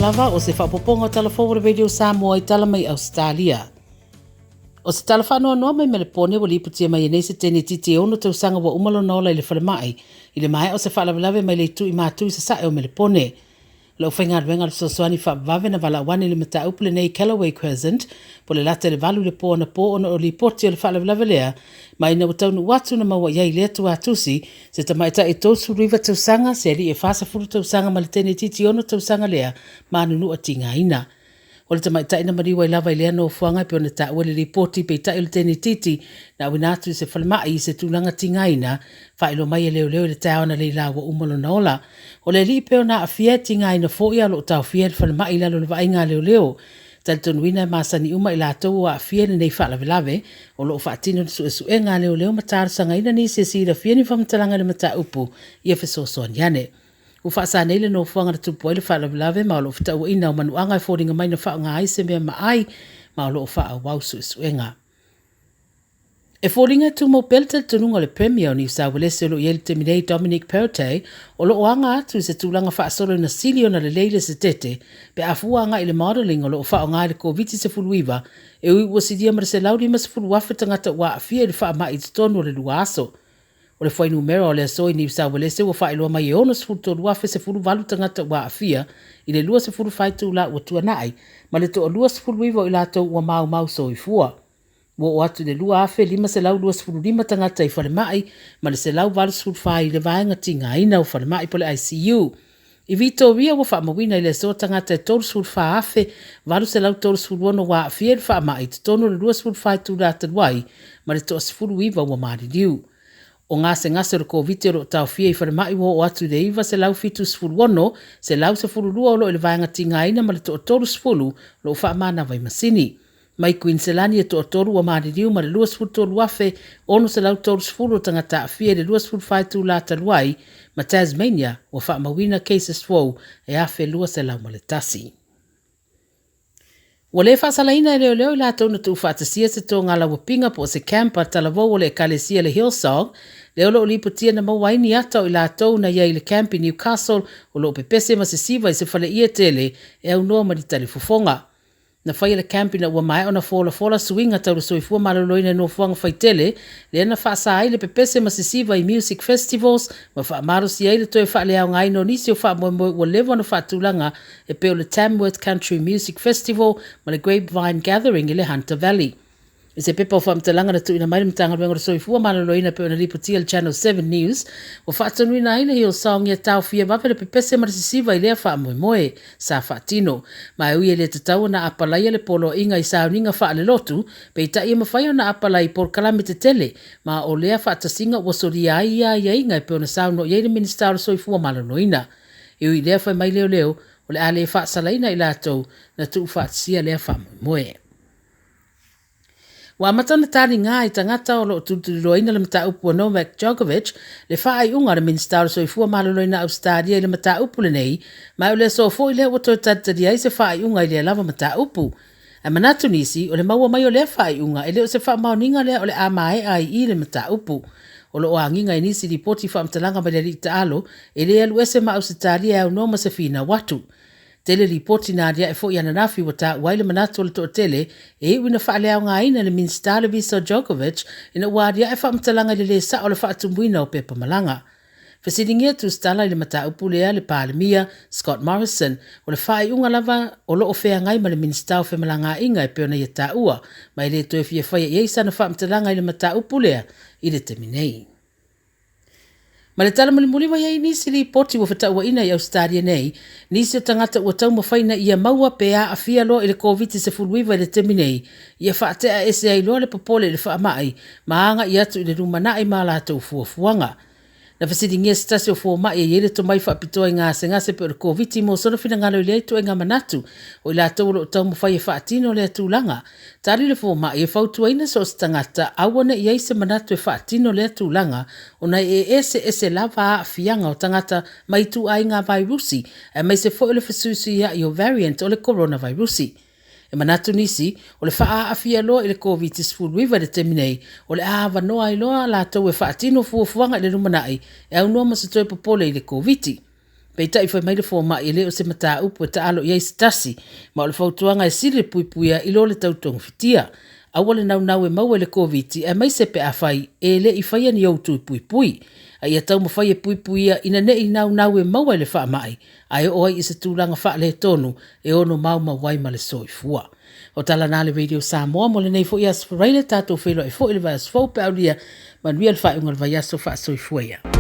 Talofa lava o se faaopoopoga o Tala Fou o le Radio Samoa i tala mai Ausetalia. O se tala faanoanoa mai Melepone ua lipotia mai ai nei se tenetiti e 6 tausaga ua uma lona ola i le falemai i le maea o se faalavelave mai le itu i Matu i sasae o Melepone. O le aufaigaluega a le fesoasoani faavavave na valaau ane i le mataupu lenei i Callaway Crescent po o le lata i le 8 i le po anapo ona o lipoti o le faalavelave lea ma ina ua taunuu atu na maua i ai i lea tuatusi se tamaitai e 39 tausaga, se alii e 40 tausaga ma le tenetiti 6 tausaga lea manunua tigaina. O le tamaitai na maliu ai lava i lea nofoaga e pei ona taua i le lipoti, peitai o le tenetiti na auina atu i se falemai i se tulaga tigaina, faailoa mai e leoleo i le taeao analeila ua uma lona ola. O le alii pei ona aafia e tigaina foi a o lo o taofia i le falemai i lalo o le vaaiga a leoleo. Talitonuina e masani uma i latou ua aafia i lenei faalavelave, o lo o faatino le suesuega a leoleo ma talosagaina nisi e silafia ni faamatalaga i le mataupu ia fesoasoani ane. Ua faasa nei le nofoaga na tupu ai le faalavelave ma o lo o fetauaiga o manuaga e foliga mai na faaaoga ai se mea maai ma o lo o faaauau suesuega. E foliga e tumau pea le talitonuga o le Premier o Niu Sauelese o lo o i ai i le taimi nei Dominic Perrottet o lo o aga atu i se tulaga faasolo ina sili ona lelei le setete pe a fua agai i le modelling o lo o faaaoga i le Koviti-19 e ui ua silia ma le 150,000 tagata ua aafia i le faamai i totonu o le lua aso. O le fuainumera o le aso i Niu Sauelese ua faailoa mai e 63,018 tagata ua aafia i le 24 itula ua tuanai, ma le toa-29 o i latou ua maumau soifua. Ua oo atu i le 2,525 tagata i falemai ma le 184 i le vaega tigaina o falemai po o le ICU. I Vitoria ua faamauina i le aso tagata e 34,836 ua aafia i le faamai i totonu o le 24 itula talu ai ma le toa-19 ua maliliu. O gasegase o le Koviti o lo o taofia i falemai ua oo atu i le 976, 112 o lo o i le vaega tigaina ma le toa-30 o lo o faamanava i masini. Mai Kuiniselani e toatolu ua maliliu ma le 23,630 o tagata aafia i le 24 itula talu ai, ma Tasmania ua faamauina cases fou e 1,201. Ua le faasalaina e leoleo i latou na tuufaatasia se toga lauapiga po o se camper talavou o le ekalesia le Hillsong, lea o lo o lipotia na maua ai ni ata o i latou na i ai i le camp i Newcastle o lo o pepese ma sesiva i se faleie tele e aunoa ma ni talifofoga. Na faia le camp ina ua maea ona folafola suiga tau le soifua maloloina i nofoaga faitele, lea na faasa ai le pepese ma sisiva i music festivals ma faamalosia ai le toe faaleaogaina o nisi o faamoemoe ua leva ona faatulaga e pei o le Tamworth Country Music Festival ma le Grapevine Gathering i le Hunter Valley. I se pepa o faamatalaga na tuuina mai le Matagaluega o le Soifua Maloloina e pei ona lipotia e le Channel 7 News, ua faatonuina ai le Hillsong ia taofia vave le pepese ma le sisiva i lea faamoemoe sa faatino. Ma e ui e le tatau ona apalaia le poloaiga i sauniga faalelotu, peitai e mafai ona apalai i polokalame tetele, ma o lea faatasiga ua solia ai ia aiaiga e pei ona saunoa i ai le Minisita o le Soifua Maloloina. E ui i lea, fai mai leoleo, o le a le faasalaina i latou na tuufaatasia lea faamoemoe. Ua amata ona taliga i tagata o lo o tulituliloaina le mataupu a Novak Djokovic le faaiuga a le Minisita o le Soifua Maloloina Ausetalia i le mataupu lenei, ma o le aso foi lea ua toe talitalia ai se faaiuga i lea lava mataupu. Ae manatu nisi, o le maua mai o lea faaiuga e le o se faamaoniga lea o le a maea ai i le mataupu. O lo o agiga i nisi lipoti faamatalaga mai le alii taalo e le alu ese ma Ausetalia e aunoa ma se finau atu. Tele lipoti na aliae foi ananafi ua taua ai le manatu o le toatele e iu ina faaleaogaina e le Minisita le visa o Djokovic ina ua aliae faamatalaga i le lē sao o le faatumuina o pepa malaga. Fesiligia tusitala i le mataupu lea le Palemia, Scott Morrison, o le faaiuga lava o lo o feagai ma le Minisita o Femalagaaiga e pei ona ia taua, ma e le toe fia faia i ai sana faamatalaga i le mataupu lea i le taimi nei. Ma le tala mulimuli ua i ai nisi lipoti ua fetauaina i Ausetalia nei, nisi o tagata ua taumafai ina ia maua pe aafia loa i le Koviti-19 i le taimi nei, ia faatea ese ai loa le popole i le faamai ma agai atu i le lumanai ma a latou fuafuaga. Na fesiligia se tasi o fomai e i ai le tomai faapitoa i gasegase pei o le Koviti mo sona finagalo i lea ituaiga manatu o i latou o lo o taumafai e faatino lea tulaga. Tali le fomai e fautuaina so o se tagata aua ne i ai se manatu e faatino lea tulaga ona e eseese lava aafiaga o tagata mai ituaiga vairusi aemaise foi o le fesuisuiai o variant o le koronavairusi. E manatu nisi, o le faaaafia loa i le Koviti-19 i le taimi nei, o le a avanoa ai loa latou e faatino fuafuaga i le lumanai e aunoa ma se toe popole i le Koviti. Peitai fai mai le fomai e le o se mataupu e taalo i ai se tasi, ma o le fautuaga e sili le puipuia i lo le tau togafitia. Aua le naunau e maua i le Koviti aemaise pe afai e le i faia ni ou tui puipui. A ia taumafai e puipuia ina ne i naunau e maua i le faamai ae oo ai i se tulaga faaletonu e ono maumau ai ma le soifua. O tala na a le Radio Samoa mo lenei foi Aso Faraile, tatou feiloai foi i le vaiaso fou pe a aulia manuia le faaiuga o le vaiaso. Faasoifua ia.